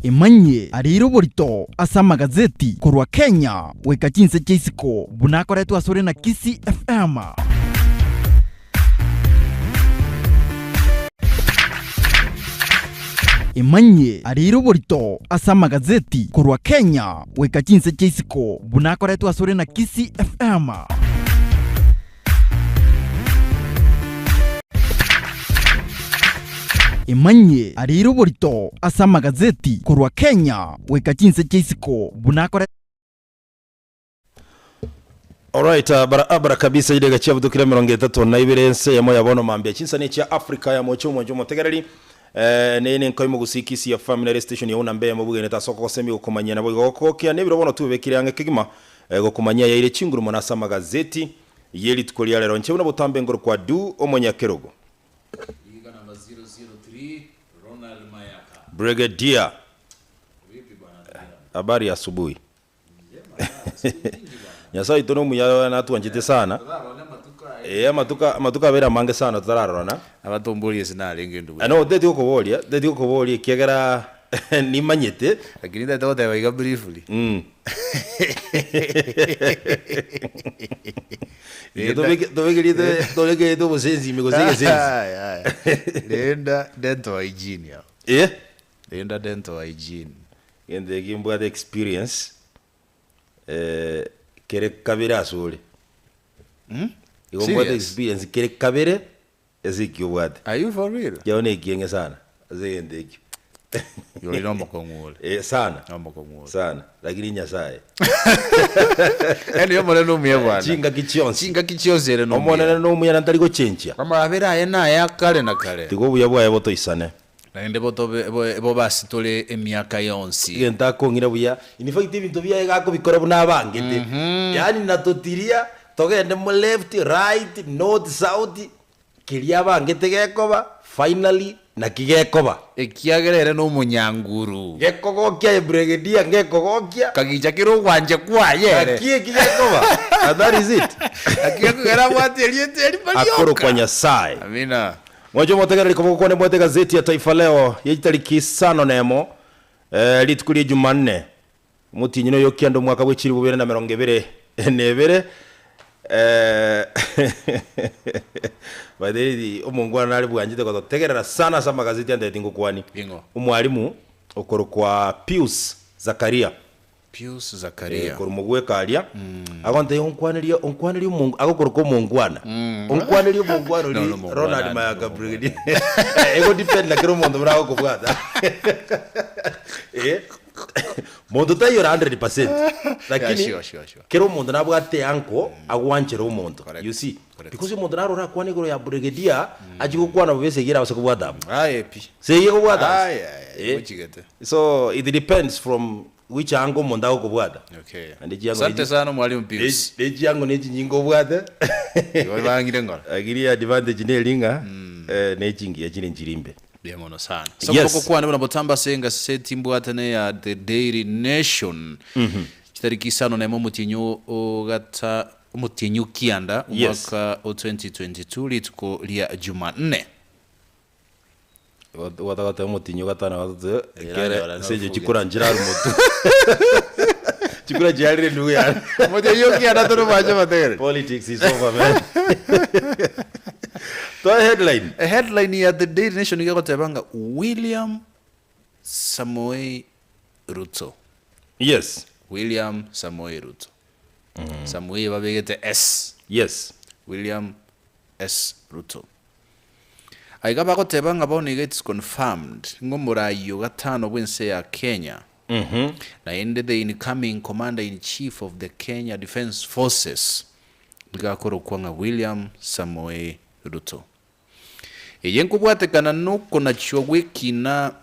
Emanyie areire oborito ase amagazeti korwa Kenya goika chinse chia isiko buna akoretwe asore na Kisii FM. Emanyie areire oborito ase amagazeti korwa Kenya goika chinse chia isiko buna akoretwe asore na Kisii FM. Emanyie areire oborito ase amagazeti korwa Kenya goika chinse chia isiko buna akore. Alright, barabara kabisa chidakika chiabutukire 32 ense eyemo ya bono mambia chinsani chia Africa ya moche omwancho omotegereri eh, neye nenka y'omogusii Kisii FM nere station yao namba eyemo bwegenete ase okogosemia gokomanyia nabo igo gokokia nebiro bono twebekire ang'e kegima eh, gokomanyia yaire chinguru mono ase amagazeti ye rituko ria rero inche buna botambe nkoro kwa Du omonyakerogo. Liga namba 003 Ronald Mayaka. Brigadier. Vipi bwana ndugu yangu? Habari ya asubuhi. Njema sana, siku nyingi bwana. Nyasaye oito nomuya natwanchete sana. Totarorane amatuko aya. Eh, amatuko amatuko abere amange sana totararorana. Abatomborie ase narenge ndugu Ah, no, teti gokoboria, teti gokoboria ekiagera nimanyete. Lakini ntagete goteba iga briefly. Mm. Inche Renda- tobeke tobekerete tobekerete obosensi ime gose egesensi. Aya, aya. Renda dental hygiene abo. Eh? Renda dental hygiene. Egento eke mbwate experience eh, kere kabere asore. Igo mbwate Serious? experience kere kabere ase ekio obwate. Are you for real? Kiao na ekieng'e sana ase egento ekio. Yori nomokong'u ore. Eh, sana. Nomokong'u ore. Sana. Lakini Nyasaye. Yaani omonene omuya bwana. Chingaki chionsi. Chingaki chionsi ere nomuya. Omonene nomuya na ntari gochenchia. Amabera aye naya kare na kare. Tiga obuya bwaye botoisane. Naende botobe bobe ase tore emiaka yonsi. Egento akong'ira buya, in fact ebinto biaye iga akobikora buna abangete. Yaani natotiria, togende mo left, right, north, south, keria abangete gekoba, finally naki gekoba. Ekiagera ere nomonyanguru. Gekogokia aye brigadier ngekogokia. Kagicha kere ogwancha kwaye ere. Naki eki gekoba, and that is it. Naki gekogera abwate erieta eri marioka. Akorokwa Nyasaye. Amina. Mwanche omotegereri koba gokwana ebwate egazeti ya Taifa Leo ye chitariki isano nemo, eh, rituko ria Jumanne, omotienyi noyo okianda omwaka bwe chilifu bibere na emerongo ebere na ebere. Eh, by the way, omongwana nare bwanchete gototegerera sana ase amagazeti ande tingokwani. Ing'o? Omwalimu okorokwa Pius Zakaria. Pius Eh, Zakaria. korwa mogweka aria agontebia onkwanerie onkwanerie omongo agokoroka omongwana onkwanerie omongwana No, oria no, omongwana Ronald ande, Mayaka no, Brigadier ego depend na kera omonto buna agokobwata eh monto taiyo ore 100% lakini Yeah, sure, sure, sure. kera omonto nabwate anko agwanchere omonto Correct, you see correct. because omonto naro orakwane igoro ya brigadier achie gokwana bobe esegi erabase kobwata abwo Aye pi. segi ekobwata ase. Aye, aye, Eh. gochigete. So it depends from which angle omonto agokobwata. Okay. Naende chiango Asante nechi- sana mwalimu Pius. ne chiango ne chinyinga obwate. Igo bang'ire ng'ora. Lakini advantage neri ng'a eh, ne chingiya chire nchirimbe. Mbuya mono sana. So Yes. gokwana buna botambe ase engaseti mbwatane ya The Daily Nation. Chitariki isano nemo omotienyi o- ogata omotienyi o kianda Yes. omwaka o 2022 rituko ria Jumanne. Gwatagoteba omotinyi ogatano gatato ekere Eranyora ase echo nafuge. chikura nchirarwe motwe. Chikura chiarire ndugu yane. Omotienyi o kianda tore mwanche bategereri. Politics is over man. Toe headline. A headline ya The Daily Nation iga egoteba ng'a William Samoei Ruto. Yes. William Samoei Ruto. Samoei babegete S. Yes. William S. Ruto. Aiga bagoteba ng'a bono iga it's confirmed ng'a omoraai o gatano bw'ense ya Kenya, naende the incoming commander in chief of the Kenya Defence Forces nigo akorokwa ng'a William Samoei Ruto. Eye nkobwatekana nokonachwa gw'ekina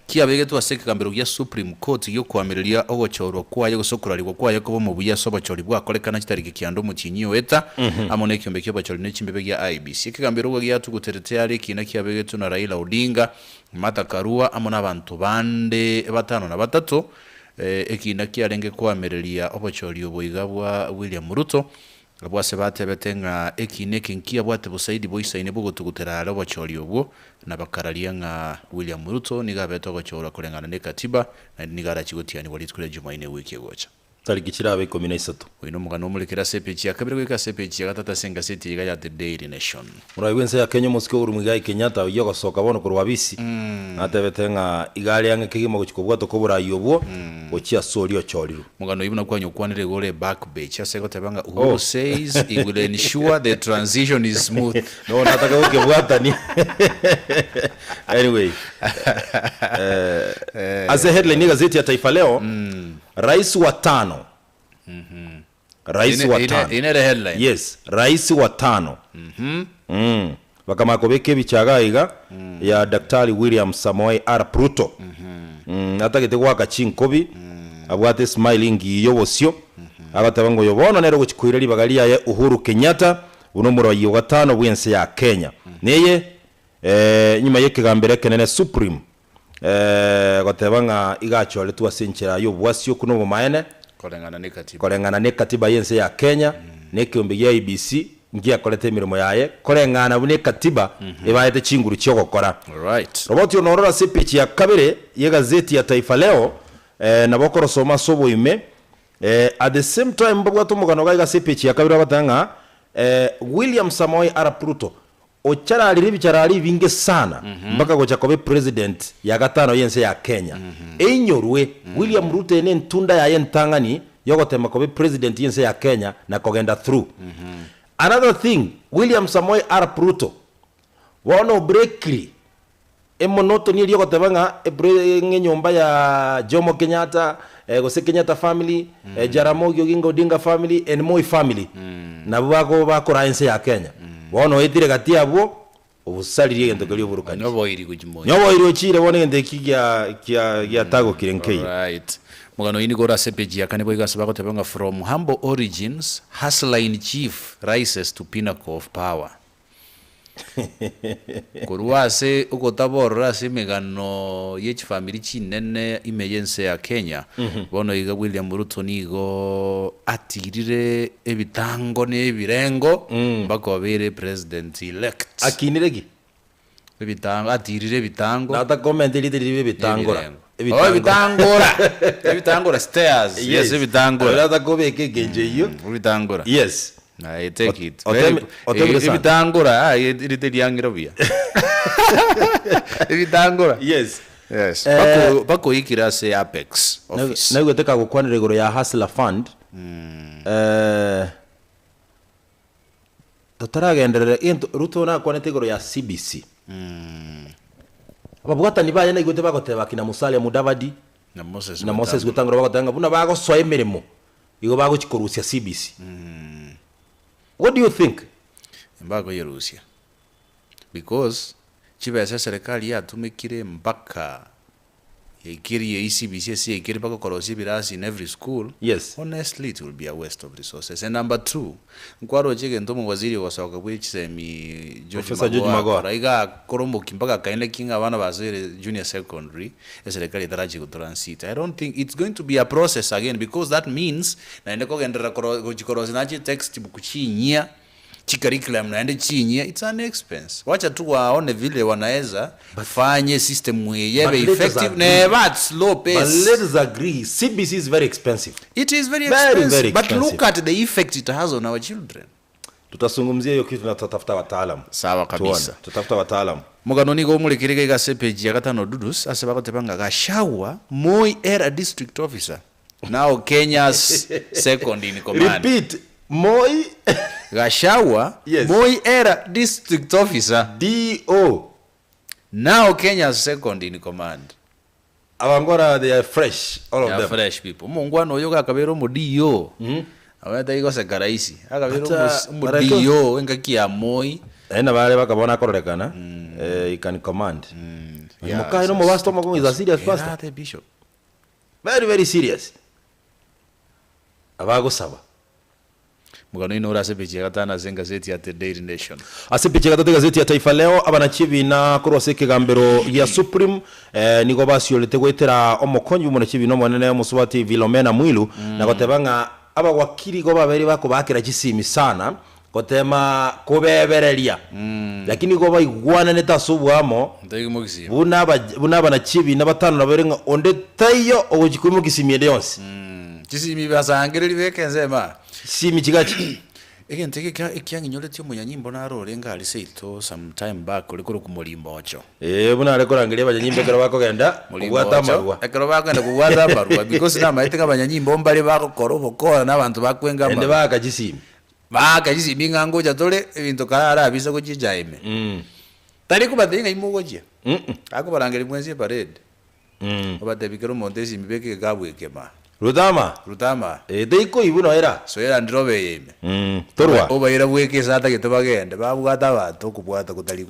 kiabegetwe ase ekegambero gia Supreme Court gi'okoamereria ogochorwa kwaye gose okorarigwa kwaye koba omobuya ase obochori bwakorekana chitariki kianda omotienyi oeta, amo nekiombe ki'obochori ne chimbebe gia IEBC. Ekegambero igo giatuguterete are ekina kiabegetwe na Raila Odinga, Martha Karua amo nabanto bande batano na batato, ekina kiarenge koamereria obochori obo iga bwa William Ruto. Abwo ase batebete ng'a ekiina eke nkiabwate bosaidi boisaine bw'ogotugutera are obochori obwo, na bakararia ng'a William Ruto nigo abete ogochorwa koreng'ana n'ekatiba, naende nigo arachie gotianigwa rituko ria Jumaine ewiki egocha. Tariki chirabe ikomi na isato. Oyo nomogano omorekere ase epeji ya kabere goika ase epeji ya gatato ase engaseti eye iga ya The Daily Nation. Morai bw'ense ya Kenya omosike Uhuru Muigai Kenyatta oyio ogosoka bono korwa abisi natebete ng'a iga are ang'e kegima gochia kobwatwa kw'oborai obwo gochia ase oria ochorirwe. Omogano oyio buna kwanyokwanire igo ore backbench ase goteba ng'a Uhuru says he will ensure the transition is smooth. Nogo nataka gokebwatania. Anyway, ase headline y'egazeti ya Taifa Leo, Rais wa tano. Rais Ine- wa ine- tano. ine ere headline. Yes, rais wa tano. Bakamanya kobeka ebicha iga iga ya Daktari William Samoei Arap Ruto. Atagete goaka chinkobi, abwate esmile engiya obosio, agoteba ng'a oyo bono nere ogochia koira ribaga riaye Uhuru Kenyatta buna omorwai o gatano bw'ense ya Kenya. Neye nyuma y'ekegambero ekenene Supreme goteba ng'a iga achoretwe ase enchera y'obwasioku na obomaene, Koreng'ana n'ekatiba. koreng'ana n'ekatiba y'ense ya Kenya, na ekeombe gia IEBC ngiakorete emeremo yaye koreng'ana buna ekatiba ebaete chinguru chi'ogokora. Alright. Roboti ono orore ase epeji ya kabere y'egazeti ya Taifa Leo, nabo okorosoma ase oboime. At the same time mbabwate omogano iga iga ase epeji ya kabere bagoteba ng'a William Samoei Arap Ruto Ochararire ebicharari ebinge sana mpaka gocha koba epresident ya gatano y'ense ya Kenya. Einyorwe, William Ruto eye nentunda yaye entang'ani yogotema koba epresident y'ense ya Kenya na kogenda through. Another thing, William Samoei Arap Ruto bono obrekiri Emonotoni eria ogoteba ng'a epre ng'a enyomba ya Jomo Kenyatta, gose Kenyatta family, Jaramogi Oginga Odinga family and Moi family, nabwo bako bakoraa ense ya Kenya. Bono oetire gati abwo, obosaririe egento keria oborokani. Nyoboiri gochia moyo. Nyoboiri ochire bono egento eki gia kia giatagokire nkeiyo. Alright. Omogano oyio nigo ore ase epeji ya kane boigo ase bagoteba ng'a From humble origins, hustler in chief rises to pinnacle of power. Korwa ase ogotaborora ase emegano ye chifamiri chinene ime y'ense ya Kenya, bono iga William Ruto nigo atirire ebitango na ebirengo mpaka obeire president elect. Akinire ki? Ebitango, atirire ebitango. Nata comment rite riria ebitangora. Ebirengo. Oh, ebitangora. Ebitangora stairs. Yes, ebitangora. Nata kobeka engencho eyio. Ebitangora. Yes. I take it. Oteme- Very- otemire sana. Ebitangora, ah, rite riang'ire buya. Ebitangora. Yes. Yes. Eh, Bako- bakoikire ase Apex office. Naigwete kagokwanera igoro ya Hustler Fund. Eh, totaragenderera egento Ruto nakwanete igoro ya CBC. Ababwatani baye naigwete bagoteba akina Musalia Mudavadi Na Moses na Moses Wetangula. Wetangula bagoteba ng'a buna bagosoa emeremo Igo bagochia korusia CBC. What do you think? Mbakoyerusia because chibesa eserekari yatumekire mpaka yaikirie ecbc ase yaikire mpaka korosia ebirasi in every school, Yes. honestly it will be a waste of resources. And number two, nkwaroche egento omowaziri ogosoka bwe chisemi George Professor George Magoha Magoha. akora, iga akora omokia mpaka akaeneki ng'a abana basoire junior secondary Eserekari etarachi go transit. I don't think it's going to be a process again because that means naende kogenderera koro gochi korosia nache textbook chinyia, chicurriculum naende chinyia, it's an expense. Wacha tu waone vile wanaeza fanye system eye But ebe let us effective agree. neba at slow But pace. let us agree, CBC is very expensive. It is very Very, expensive, very but look expensive. at the effect it has on our children. Tutazungumzia hiyo kitu na tutatafuta wataalamu. Sawa kabisa. Tuone, tutatafuta wataalamu. Mogano nigo omorikire iga iga ase epeji ya gatano Dudus ase bagoteba ng'a Gachagua, Moi era district officer, now Kenya's second in command. Repeat, Moi Gachagua, Yes. Moi era district officer, DO. now Kenya's second in command. Abangora they are fresh all of They are them. fresh people. Omongwana oyo gakabera omo DO. Abana tari goseka rahisi. Akabera But, uh, omo but I thought- DO engaki ya Moi. Naende nabo are bakabona akororekana eh, he can command. Yeah, Mokaye no mobastor omokongo is a serious pastor. Era the bishop. Very very serious. Abagosaba. Omogano oino ore ase epeji ya gatano ase engazeti ya The Daily Nation. Ase epeji ya gatato egazeti ya Taifa Leo, abanachi ebina korwa ase ekegambero gia Supreme eh, nigo basiorete goetera omokonyi bw'omonachi ebina omonene omosubati Philomena Mwilu na goteba ng'a abawakili igo babeire bakobaakera chisimi sana, gotema kobebereria, lakini igo baigwananete ase oboamo, buna aba buna abanachiebina batano na babere ng'a onde taiyo ogochia koimokia simi ende yonsi. Chisimi basangereria beka ensemo aa. Chisimi chigachi. Egento eke ekia ekiang'inyoretie omonyanyimbo naro orenge aria seito some time back ore korokwa Morimbocho. Ee, buna are korangeria abanyanyimbo ekero bakogenda kobwata Morimbocho, amarwa. ekero bakogenda kobwata amarwa because namaete ng'a abanyanyimbo mbare bagokora obokora na abanto bakwenga Naende amarwa. baaka chisimi. Baaka chisimi ng'a ngocha tore, ebinto kare arabisa gochia echaime. Tari kobatebia ng'ai mogochia, akobarangeria mwensi eparade, obatebie kera omonto esimi beka egekabu eke maa. Rutama. Rutama. Eh, teikoibu nonya era. Soera ndirobe eye ime. Torwa. Obaira bweka ase atagete bagende, babwate abanto okobwata kotari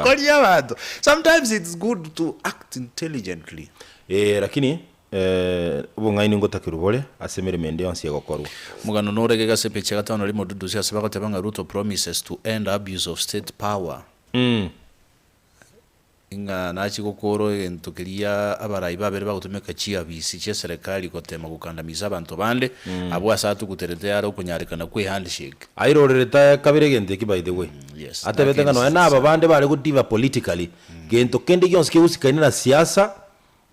koria abanto. Sometimes it's good to act intelligently. Eh, lakini Obong'aini ngotakerwa bore ase emeremo ende yonsi egokorwa. Omogano nore gega ase epeji ya gatano rimo Dudusi ase bagoteba ng'a Ruto promises to end abuse of state power. Ng'a nachie gokora egento keria abarai babere bagotumeka chiabisi chia serikali gotema gokandamisa abanto bande, abwo ase atuguterete are okonyarekana kwe handshake. Airorerete kabere egento eki by the way. Yes, Atebete ng'a nonya na aba bande bare godiva politically, gento kende gionsi kegosikaine na siasa,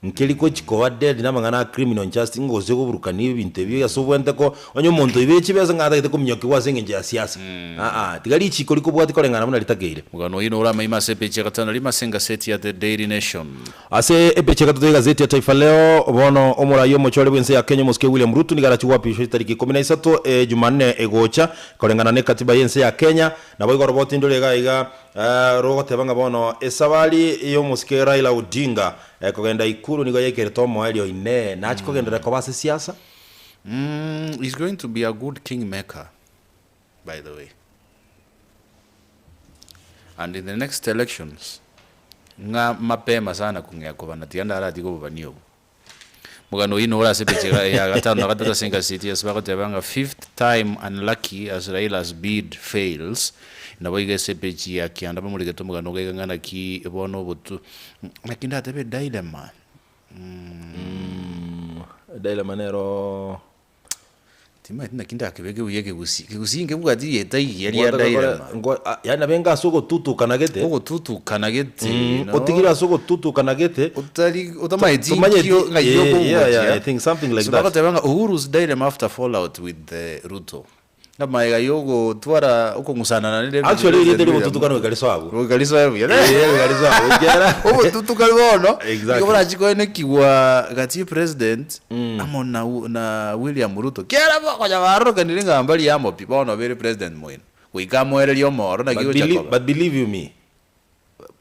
Nkeri gochi koba dead namang'ana a criminal justice ngose goburukania ebinto ebio ase obwente ko onye omonto oibire chibesa ng'a atagete kominyokigwa ase engencho ya siasa aa tiga richiko rikobwati koreng'ana buna ritakeire. Omogano oyio nore amaima ase epeji ya gatano rimo ase engaseti ya The Daily Nation. Ase epeji ya gatato y'egazeti ya Taifa Leo, bono omorai omochore bw'ense ya Kenya omosike William Ruto nigo arachie goapishwa chitariki ikomi na isato Jumanne egocha koreng'ana n'ekatiba y'ense ya Kenya. Naboigo oroboti ndore iga iga Rogoteba ng'a bono esabari y'omosike Raila Odinga kogenda Ikulu nigo yaikerete omoerio inee nachie kogenderera koba ase siasa? He's going to be a good king maker by the way and in the next elections ng'a mapema sana kong'ea kobana tiga ndaratige obobani obo. Omogano oyio nore ase epeji ya gatano na gatato ase engaseti ase bagoteba ng'a fifth time unlucky as Raila's bid fails. Nabo iga ase epeji ya kianda bamorigete omogano iga iga ng'a naki bono obotu naki ndatebe dilemma. Dilemma nero. Timanyeti naki ndakebeke buya ekegusii, ekegusii nkebwati rieta igiya ria dilemma. Yaani nabo enga ase ogotutukana gete. Ogotutukana gete, no. Otigire ase ogotutukana gete. Otari otamanyeti Tomanyeti, nkio ng'ai eh, yeah, yeah, okogochia. I think something like So that. bagoteba ng'a Uhuru's dilemma after fallout with Ruto. Ng'a magega ya ogotwara okong'usanana nere Actually President erieta William ri'obotutukano goika risoe abwo. Goika risoe buya. Eh, goika risoe abwo ekiagera Obotutukani bono Exactly. nigo borachie koenekigwa gati ya president amo na na William Ruto. Kiagera bo konya barorokanire ng'a mbari amo pi, bono obeire president moino. Goika amoererie omoro naki But gocha believe, koba. but believe you me,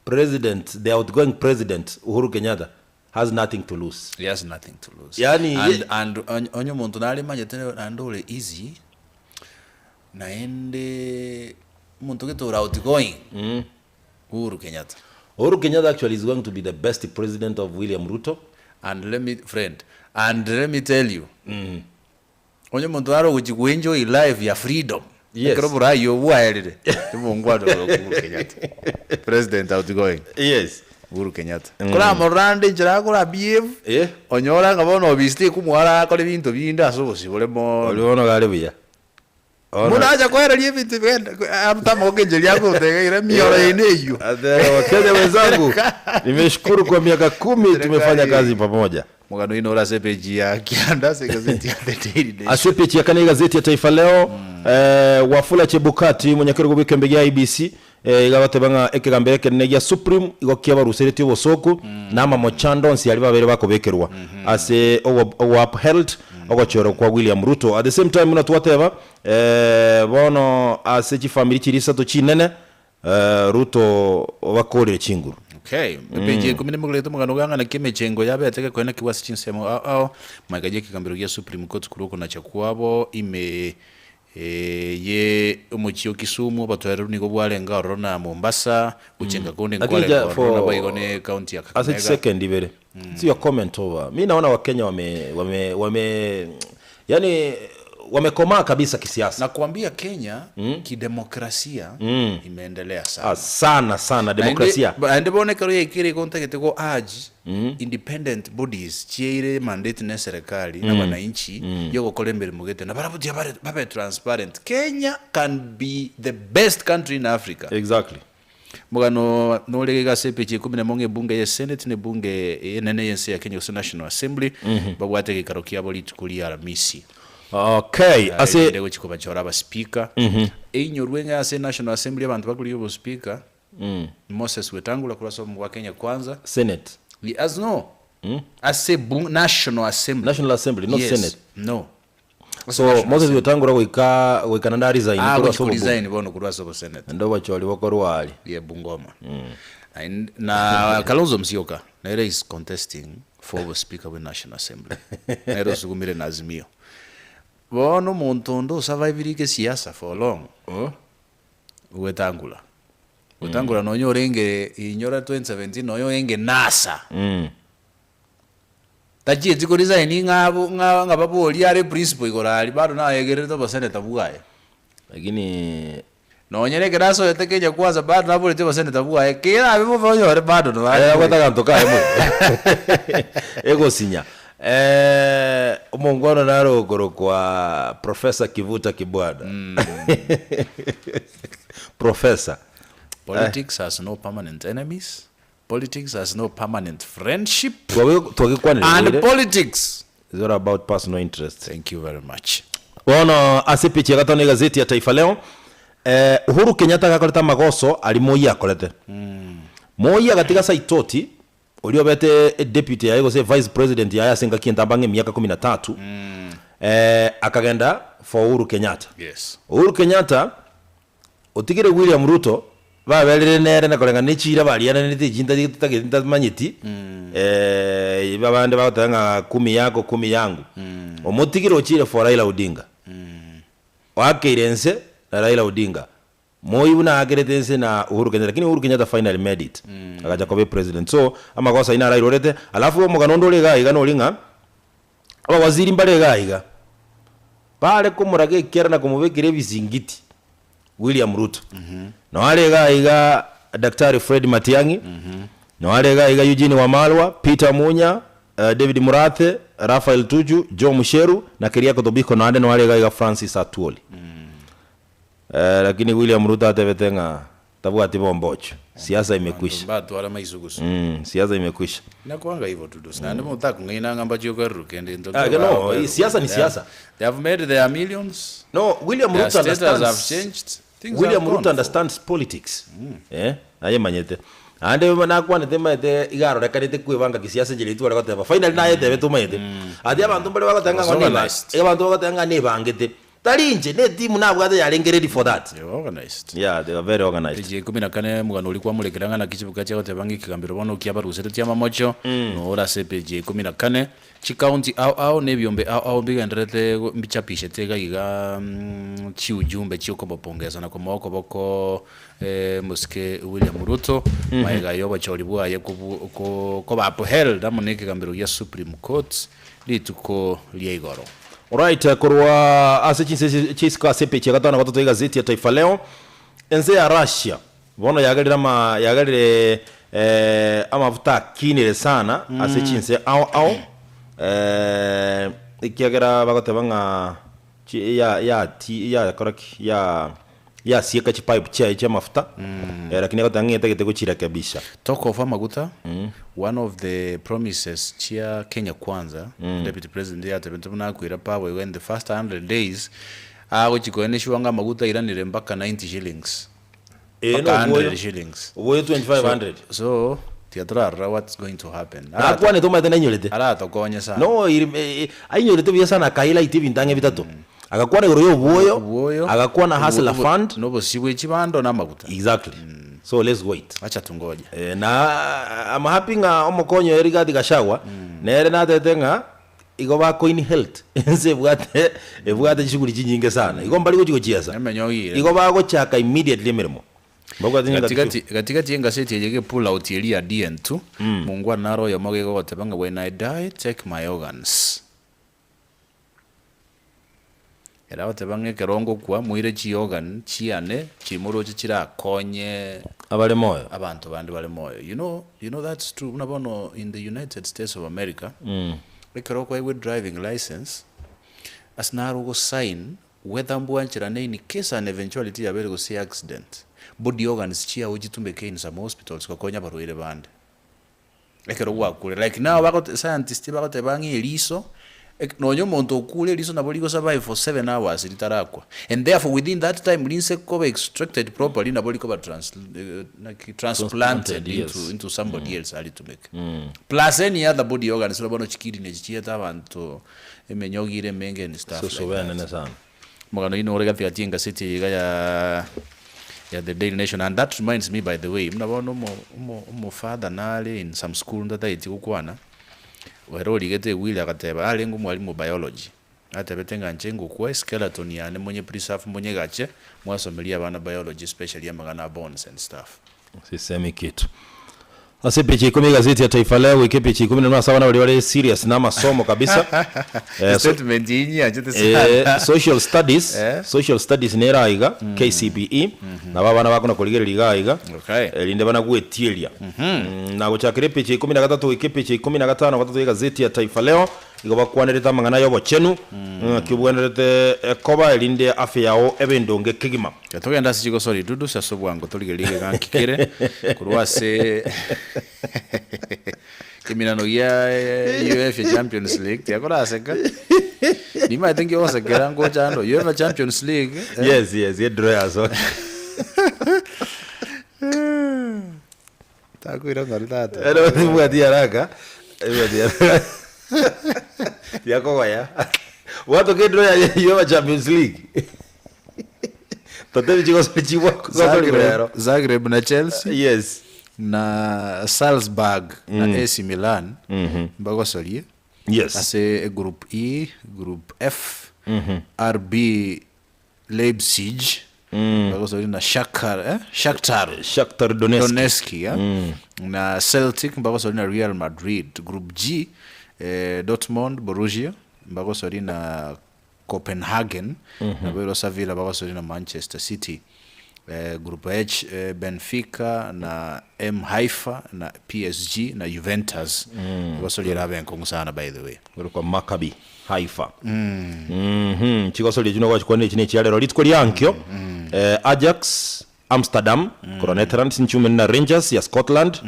president, the outgoing president Uhuru Kenyatta has nothing to lose. He has nothing to lose. Yaani And, ye- and onye onye omonto naremanyete naende ore easy, naende omonto gete ore outgoing, Uhuru Kenyatta. Uhuru Kenyatta actually is going to be the best president of William Ruto. And let me, friend, and let me tell you, onye omonto nare ogochia goenjoy life ya freedom, Yes. ekero oborai obo bwaerire, omongwana ore Uhuru Kenyatta, president outgoing. Yes. Uhuru Kenyatta. Koramorora ande enchera akora behave, Eh. onyora ng'a bono obisi tekomoa arakore ebinto binde ase obosibore mono. Oria bono iga are buya. Bono- Buna acha koereria ebinto bigenda arute amaboko enchera eria agotega ira emioro yaino eywo. Atega Wakenya wenzangu, nimeshukuru kwa miaka kumi tumefanya kazi pamoja. Omogano oino ore ase epeji ya kianda ase egazeti ya The Daily Nation. Ase epeji ya kane y'egazeti ya Taifa Leo, eh, Wafula Chebukati, omonyakerogo bw'ekeombe gia IEBC, eh, iga agoteba ng'a ekegambero ekenene gia Supreme igo kiabaruseretie obosoku na amamochando onsi aria babeire bakobekerwa ase ogo ogo upheld ogochorwa kwa William Ruto. At the same time buna twateba, eh, bono ase chifamiri chiria isato chinene, eh, Ruto obakorire chinguru. Okay, epeji ya ikomi nemogorete omogano oga ng'a naki emechengo yabete gekoenekigwa ase chinsemo ao ao, magega y'ekegambero gia Supreme Court korwa okonacha kwabo ime ye omochie o Kisumu, obotoereru nigo bwarenge ororo na Mombasa, gochenga konde Lakini nkwarenge ja ororo for naboigo ne county ya ase Kakamega. chisecond ibere mm. your comment over mi naona wakenya wame wame wame yani. Wamekomaa kabisa kisiasa. Nakwambia Kenya kidemokrasia imeendelea sana. Ah, sana sana demokrasia. Naende bono ekero yaikire igo ntagete go urge independent bodies chiaire mandate ne serikali na wananchi yogokora emeremo gete na barabwo tiga bare babe transparent. Kenya can be the best country in Africa. Exactly. Omogano nore iga ase epeji ya ikomi na emo ng'a ebunge ye Senate na ebunge enene y'ense ya Kenya gose National Assembly babwate egeikaro kiabo rituko ria Aramisi. Okay, ase Erinde gochia kobachora abaspeaker. Einyorwe ng'a ase National Assembly abanto bakorigia obospeaker, Moses Wetangula korwa ase obomo bwa Kenya Kwanza. Senate. As no, ase ebunge, National Assembly. National Assembly, not Yes, Senate. no. So Moses Wetangula goika goika naende aresign Ah, korwa gochi ase obobunge. koresign bono korwa ase obosenate. Naende obochori bokorwa aria. Ye Bungoma. Naende na Kalonzo Musyoka nere is contesting for obospeaker bwe National Assembly. Nere osugumire na Azimio. Bono omonto onde osurvivire gesiasa for long, Wetangula. Wetangula nonye orenge inyora 2017 nonye orenge NASA. Tachieti ko resign ng'a abo ng'a ng'a baborie are principal igoro aria bado naegererete obosenator bwaye. Lakini Nonye na ekero asoete Kenya kwanza bado naboretie obosenator bwaye kerabe bobe onyore bado Eh, abwate aganto kaye mono egosinya. Eh, omongwana nare okorokwa Professor Kivuta Kibwana. Professor. Politics has no permanent enemies. Politics has no permanent friendship Twagekwanire and boire. politics. Is all about personal interest. Thank you very much. Bono ase epeji ya gatano egazeti ya Taifa Leo, eh, Uhuru Kenyatta agakorete amagoso aria Moi akorete. Moi agatiga Saitoti oria obete deputy yaye gose vice president yaye ase engaki entambe ang'e emiaka kumi na tatu, eh, akagenda for Uhuru Kenyatta. Yes. Uhuru Kenyatta Otigire William Ruto baberire nere na koreng'ana ne chiira bariananete echi ntagete ntamanyeti eh, abande bagoteba ng'a kumi yako kumi yangu. Omotigire ochire for Raila Odinga. Oakeire ense na Raila Odinga. Moi buna aakerete ense na Uhuru Kenyatta lakini Uhuru Kenyatta finally made it. Agacha koba epresident. So amagoso ayio naro airorete. Alafu omogano onde ore iga iga nori ng'a abawaziri mbare iga iga. Bare komoraga ekiara na komobekera ebizingiti William Ruto. Noo are iga iga Daktari Fred Matiang'i, noo are iga iga Eugene Wamalwa, Peter Munya, David Murathe, Raphael Tuju, Joe Musheru, na Keriako Tobiko naende noo are iga iga Francis Atwoli. Lakini William Ruto atebete ng'a tabwati bombocho. Siasa imekwisha. Abanto mbatware maiso gusa. Siasa imekwisha. Nakwanga hivyo tu dosi. Naende motakong'aina ng'a mbachie okoerera kende into Ah, kero no, bakoerera. siasa ni They siasa. They have made their millions. No, William Their Ruto status have understands. changed. Things William have Ruto gone forward. understands politics. Eh, naye manyete. Ande nakwanete maete igarorekanete kwebanga kisiasa enchera etware goteba. Finally naye tebe tomaete. Ati abanto mbare bagoteba ng'a Was ng'o neba- organized. abanto bagoteba ng'a nebangete. Tari inche, ne etimu nabwate yarenge ready for that. They were organized. Yeah, they were very organized. Echi ikomi na kane omogano oria kwamorekera ng'a naki chibuka chia goteba ng'a ekegambero bono kiabaruseretie amamocho, noro ase epeji ya ikomi na kane, chikaunti ao ao na ebiombe ao ao mbigendererete go mbichapishete iga iga chiujumbe chiokobopongeza na komoa okoboko mosike William Ruto, magega y'obochori bwaye kobu ko koba upheld amo na ekegambero gia Supreme Court rituko ria igoro. Alright, korwa ase chinse echi chiaisiko ase epeji ya gatano na gatato y'egazeti ya Taifa Leo, ense ya Russia bono yagerire ama yagerire eh, amafuta akinire sana ase chinse ao ao eh, ekiagera bagoteba ng'a chi ya yati yakora ki ya yasieka chipipe chiaye chi'amafuta eh, lakini egoteba ng'a etagete gochirekebisha. Talk of amaguta, one of the promises chia Kenya Kwanza, Deputy President yatebete buna akoira power igo in the first 100 days, agochi koeneshiwa ng'a amaguta airanire mpaka 90 shillings. Eh, Mpaka no, 100 oboyo. shillings. Oboyo 2500. So, tiga torarora what's going to happen. Nakwanete omanyete nainyorete. Aratokonye sana. No, iri- eh, eh, ainyorete buya sana akahighlight ebinto ang'e bitato. Agakwana igoro ya obwoyo, Obwoyo, agakwana hustler obo- fund. Nobosio bwe chibando na amaguta. Exactly. So let's wait. Acha tungoje. Eh, na I'm happy ng'a omokonyo oye Rigathi Gachagua nere natete ng'a igo ba coin health ense ebwate ebwate chishughuli chinyinge sana igo mbari gochi gochiesa Emenyogi igo bagochaka immediately emeremo mbabwate nyinga Gatigati gatigati y'engaseti eye ge pull out eria ya DN2 mongwana naro oyomo gegoteba ng'a when I die take my organs. Ere agoteba ng'a ekero ngokwa moire chiorgan chiane chimoroche chirakonye Abare moyo. abanto bande bare moyo. You know, you know that's true. Buna bono in the United States of America, ekero okwaegwa edriving license, ase naro ogosign whether mbwancherane in case an eventuality yabeire gose accident, body organs chiago chitumeke in some hospitals gokonya abarwaire bande. Ekero gwakure like now bagote scientist bagoteba ng'a eriso ek nonye omonto okure eriso nabo rigo survive for 7 hours ritarakwa and therefore within that time rinse koba extracted properly nabo rikoba trans naki transplanted Transplanted, yes. into into somebody else aritumeke. Plus any other body organs buna bono chikidney echi chiete abanto emenyogi ere emenge and stuff like Susuba that. enene sana. Omogano oyio nore gati gati y'engaseti eye iga ya ya The Daily Nation and that reminds me by the way, buna bono omo omo omofather nare in some school ntataeti gokwana, ere origete ewili agateba arenge omwalimu o biology, atebete ng'a inche ngokwa eskeleton yane monye preserve monyegache mwasomerie abana biology especially amang'ana a bones and stuff. Sisemi kitu. Ase epeji ya ikomi y'egazeti ya Taifa Leo goika epeji ya ikomi na rimo ase abana baria bare serious na amasomo kabisa. Eh, so, Statement eye nyianchete eh, sana. social studies, Eh. social studies nere aiga KCPE nabo abana bakona korigereria iga aiga Okay. erinde bana gwetieria na gochakera epeji ya ikomi na gatato goika epeji ya ikomi na gatano gatato y'egazeti ya Taifa Leo Igo bakwanerete amang'ana y'obochenu, ng'aki obwenerete koba, erinde afya yao ebe endonge kegima. Tiga togende ase chigosori ridudusi ase obwango torigererie egeganki kere korwa ase eminano gia UEFA Champions League tiga koraseka nimanyete nki ogosekera ngocha ando UEFA Champions League eh. Yes, yes, edraw yasoka. Takoira ng'ori tata. Ero tibwati haraka, tibwati haraka. Tiakogoya. Bwatoka edraw ya UEFA Champions League. Totebi chigosori chibwa gosori Zagreb, rero. Zagreb na Chelsea Yes. na Salzburg na AC Milan mbagosorie Yes. ase egroup E, group F, RB Leipzig bagosori na Shakhtar eh? Shakhtar Shakhtar Donetsk. Donetsk eh? na Celtic mbagosori na Real Madrid group G eh, Dortmund Borussia mbagosori na Copenhagen nabo ero Sevilla bagosori na Manchester City eh, group H eh, Benfica na M Haifa na PSG na Juventus bagosori era abe enkong'u sana by the way Korokwa Maccabi Haifa. Mhm. Chigosori echio nigo chikwanire echi ne rero rituko riankio. Eh, Ajax Amsterdam korwa Netherlands nchiumene na Rangers ya Scotland.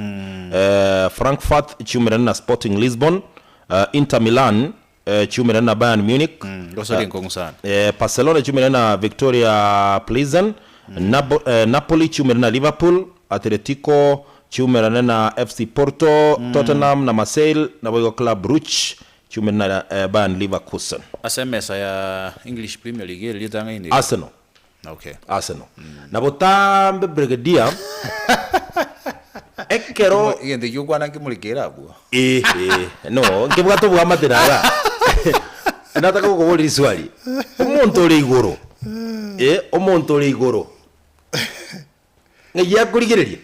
Eh, Frankfurt chiumene na Sporting Lisbon. Eh, Inter Milan eh, chiumene na Bayern Munich. gosori enkong'u sana Eh, Barcelona chiumene na Victoria Plzen. Nabo, eh, Napoli chiumene na Liverpool. Atletico chiumerane na FC Porto, Tottenham na Marseille na boigo Club Brugge chiumene na eh, Bayern Leverkusen. Ase emesa ya English Premier League ere ritang'aini Arsenal okay. Arsenal na botambe brigadier ekero egento ekio okwana nkemurikere abwo eh, eh, no nkebwate obwamate naga nataka gokoboria riswali omonto ore igoro eh, omonto ore igoro ng'ai akorigereria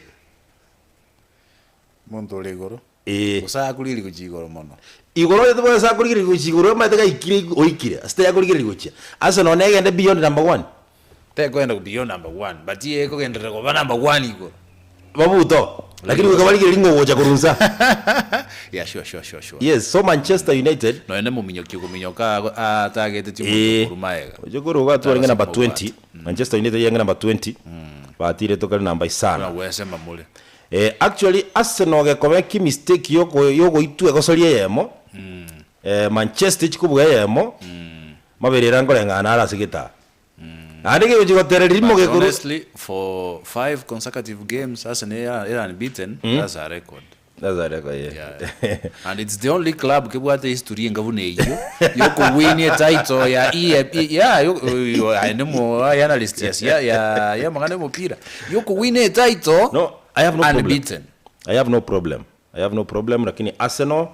Omonto ore igoro Eh. gose akorigereria gochia igoro mono Igoro onye tobwate ase akorigereria gochia igoro omanyete gaikire oikire ase tayakorigereria gochia ase nonye egende beyond number one. Tekoenda beyond number one but ekogenderera koba number one igoro. Babuto lakini goika barigereria ng'a ogocha korwa nsa. Yeah sure sure sure sure. Yes so Manchester United. Nonye na omominyoki okominyoka ago atagete Eh, omonto korwa maega. oche korwa iga twarenge number Tarasa 20 Manchester United yarenge number 20 batire tokare namba isano. Buna gwesema more. Eh, actually Arsenal gekoba ki mistake yoko yogoitwa egosoria eyemo eh, Manchester chikobua eyemo mabere era nkoreng'ana are ase getaa naende kegochi gotereri rimo But gekoru honestly, for five consecutive games, Arsenal are are unbeaten. That's a record. That's a record, yeah. Yeah. And it's the only club kebwate history enga buna eyio yokowinia etitle ya EF yeah yo yo aye nemo analyst yes ya ya ya amang'ana ya omopira yokowina etitle No, I have no problem. unbeaten. I have no problem. I have no problem lakini Arsenal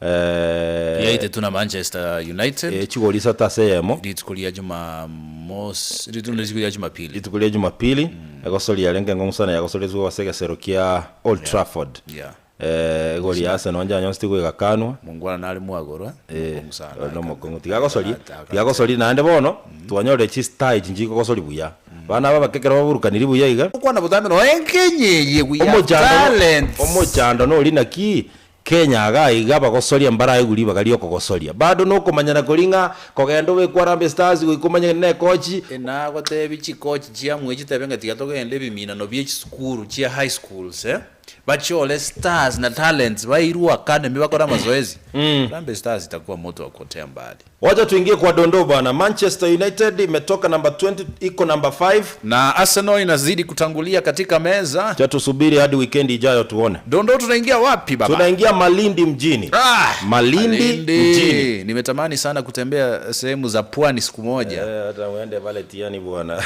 eh Yaite tu na Manchester United eh, chigori isato ase eyemo rituko ria Jumamosi rituko rituko ria Jumapili rituko ria Jumapili egosoria yarenge engong'u sana yagosoria ase egesero kia Old Trafford Yeah. Eh, igoro ya Arsenal onye anyonsi tigoigakanwa. Mongwana nare mwagorwa, Eh, omokong'u sana. ore nomokong'u. Tiga agosorie, tiga agosorie naende bono, twanyorire chistar echi nchikogosoria buya. Abana aba abake ekero baburukaniri buya iga. Okwana botambe noe Kenya eye we have Omochando no- talents. omochando nori naki, Kenya iga iga abagosoria mbaraegwe ribaga riokogosoria. Bado nokomanyana koria ng'a kogenda obekwe Harambee Stars goika omanye ne ekochi. Nagotebi chikochi chiamwe chitebe ng'a tiga togende ebiminano bie chisukuru chia high schools eh. Bachore stars na talents bairwe academy bakore amazoezi. Harambee Stars itakuwa moto wa kuotea mbali. Wacha tuingie kwa dondoo bwana. Manchester United imetoka number 20 iko number 5. Na Arsenal inazidi kutangulia katika meza. Cha tusubiri hadi weekend ijayo tuone. Dondoo tunaingia wapi baba? Tunaingia Malindi mjini. Ah, Malindi, mjini. Nimetamani sana kutembea sehemu za pwani siku moja. Eh, hata uende pale Tiani bwana.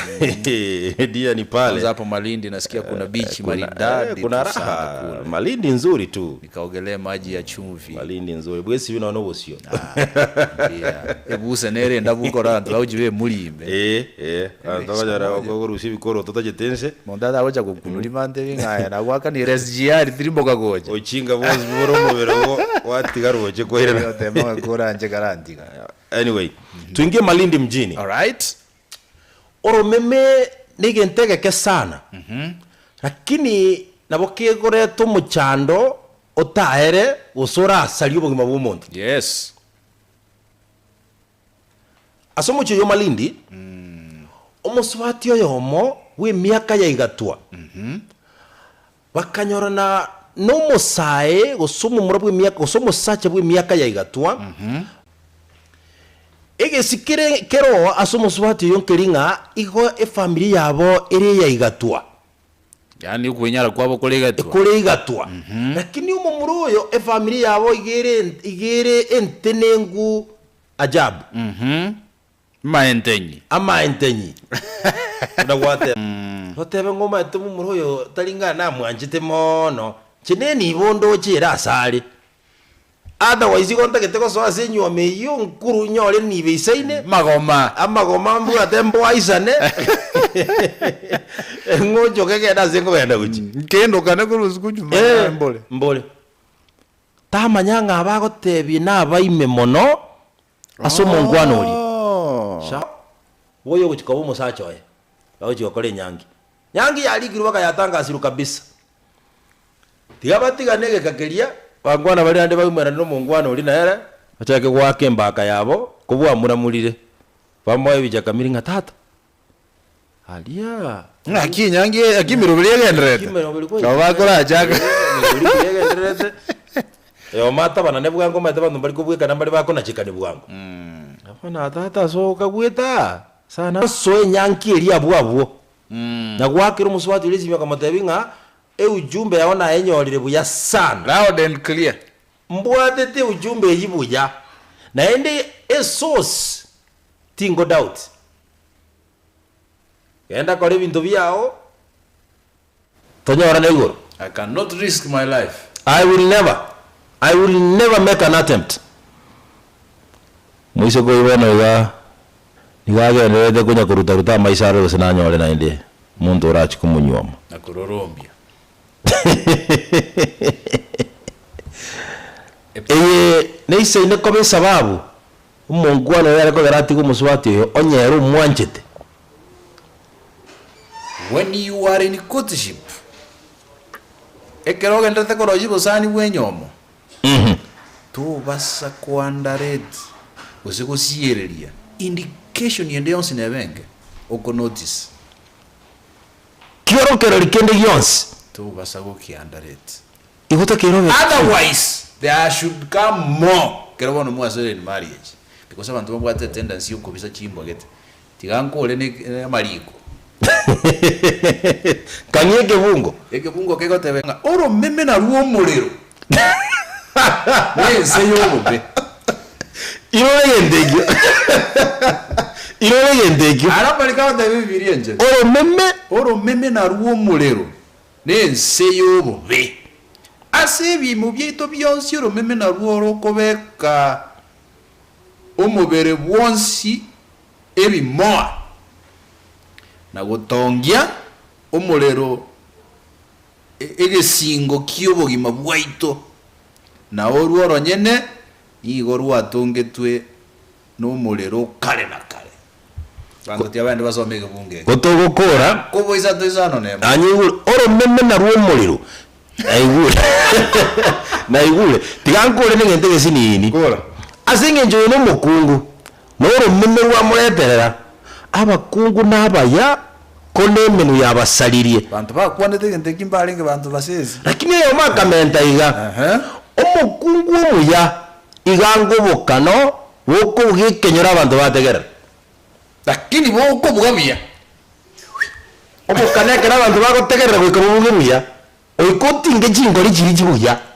Diani pale. Kwanza hapo Malindi nasikia kuna beach Kuna, eh, maridadi kuna tu sana raha. kule. Malindi nzuri tu. Nikaogelea maji ya chumvi. Malindi nzuri. Bwesi bino no busio. Yeah. Ebuse nere ndabukora antu baujibe mulimbe. Eh, eh. Antoka okorusi bikoro tutajetense. Monto atagocha gokunuri mante ng'aya nagwakanire SGR tirimboka gocha. Ochinga bwonsi bore omobere ogo watiga roche koirana. Otema ngakora nche karantiga. Anyway, tuingie Malindi mjini. All right. Oromeme negento egeke sana. Lakini nabo kegoreta omochando otaere gose orasarie obogima bwa omonto. Yes. Ase omochie oyio o Malindi, omosubati oyomo bw'emiaka ya igatwa, bakanyorana nomosae gose omomura bw'emiaka gose omosacha bw'emiaka ya igatwa, egesi kere keroo ase omosubati oyo nkeri ng'a igo efamiri yabo ere eya igatwa. Yaani okwenyara kwabo kore igatwa. Kore igatwa. Lakini omomura oyo efamiri yabo iga ere iga ere entenengu ajabu. Amaentenyi. Amaentenyi. Buna gwateba. Otebe ng'a omanyete momura oyo tari ng'a namwanchete mono, inche nenibo ndoche ere asare. Otherwise igo ntagete gosoa ase enyuomo eyio nkuru nyore nibe isaine. Magoma. Amagoma mbwate mboaisane, ng'onchoke ngende ase nkogenda gochia. Nkendokane korwa isiko nyuma Eh, mbore. mbore. Tamanya ng'a abagotebie nabaime mono ase omonkwana oria. Sha boyo ogochia koba omosacha oye, bagochia gokora enyangi. Nyangi yarikirwe mpaka yatangasirwe kabisa. Tiga batigane egeka keria, bankwana baria naende baumerane nomonkwana oria nere, bachake goaka embaka yabo, kobwamuramurire. Bamoe ebicha kamiri ng'a tata, aria Ng'aki enyangi ng'aki emeroberi egendererete. Emeroberi Nabo bakorachaka. Emeroberi buya egendererete. Eyoma atabanane bwango omanyete abanto mbari kobwekana mbare bakonachekani bwango. Bono tata ase okagwete aa sana. Osoe enyangi eria abwo abwo. Na goakera omosubati oria esimi akamotebia ng'a eujumbe yao nayenyorire buya sana. Loud and clear. Mbwatete eujumbe eyio buya. Naende esource tingo doubt. Genda kora ebinto biao tonyorane igoro. I cannot risk my life. I will never, I will never make an attempt. Moiseke oyio bono iga nigo agendererete konya koruta-ruta amaiso arore gose nanyore naende omonto orachie komonyuoma. Na kororombia. Eye neisaine koba esababu omonkwana oyo are kogera atige omosubati oyo onye ere omwanchete. When you are in courtship, ekero ogendererete korosia obosani bw'enyomo, tobasa kounderrate gose gosiereria indication ende yonsi nebe enke okonotice. Kiorokereri kende gionsi. Tobasa gokiunderrate. Igo takerobe. Otherwise there should come more ekero bono mwasoire in marriage because abanto babwate etendency yokobisa chimbwa gete. Tiga nkore ne amariko. Kang'ia ekebungo. Ekebungo kegoteba ng'a oromeme narwo omorero, na ense y'obobe. Irore egento ekio. Irore egento ekio. Ara amariko agoteba Ebibilia enchenu. Oromeme. Oromeme narwo omorero, na ense y'obobe. Ase ebiimo biaito bionsi oromeme narwo orokobeka omobere bwonsi ebimoa, na gotongia omorero. Egesingo ki'obogima bwaito, na orwo oronyene nigo rwatongetwe nomorero kare na kare. Abanto tiabande basome egebungo eke. Gotogokora. Kobo isato isano nemo. Anyaigure oromeme narwo omorero. Naigure. Naigure. Tiga nkore negento egesinini. Kora. Ase eng'encho oyo nomokungu, na oromeme rwamoreterera, abakungu nabaya, ko nemenwa yabasaririe. Banto bakwanete egento eki mbarenge banto basesi. Lakini oyomo akamenta iga, Ehe. Omokungu omuya iga ngobokano bokobugia ekenyoro abanto bategerera. Lakini bokobuga buya. Obokano ekero abanto bagotegerera goika bobuge buya, oika otinge chingori chiria chibuya.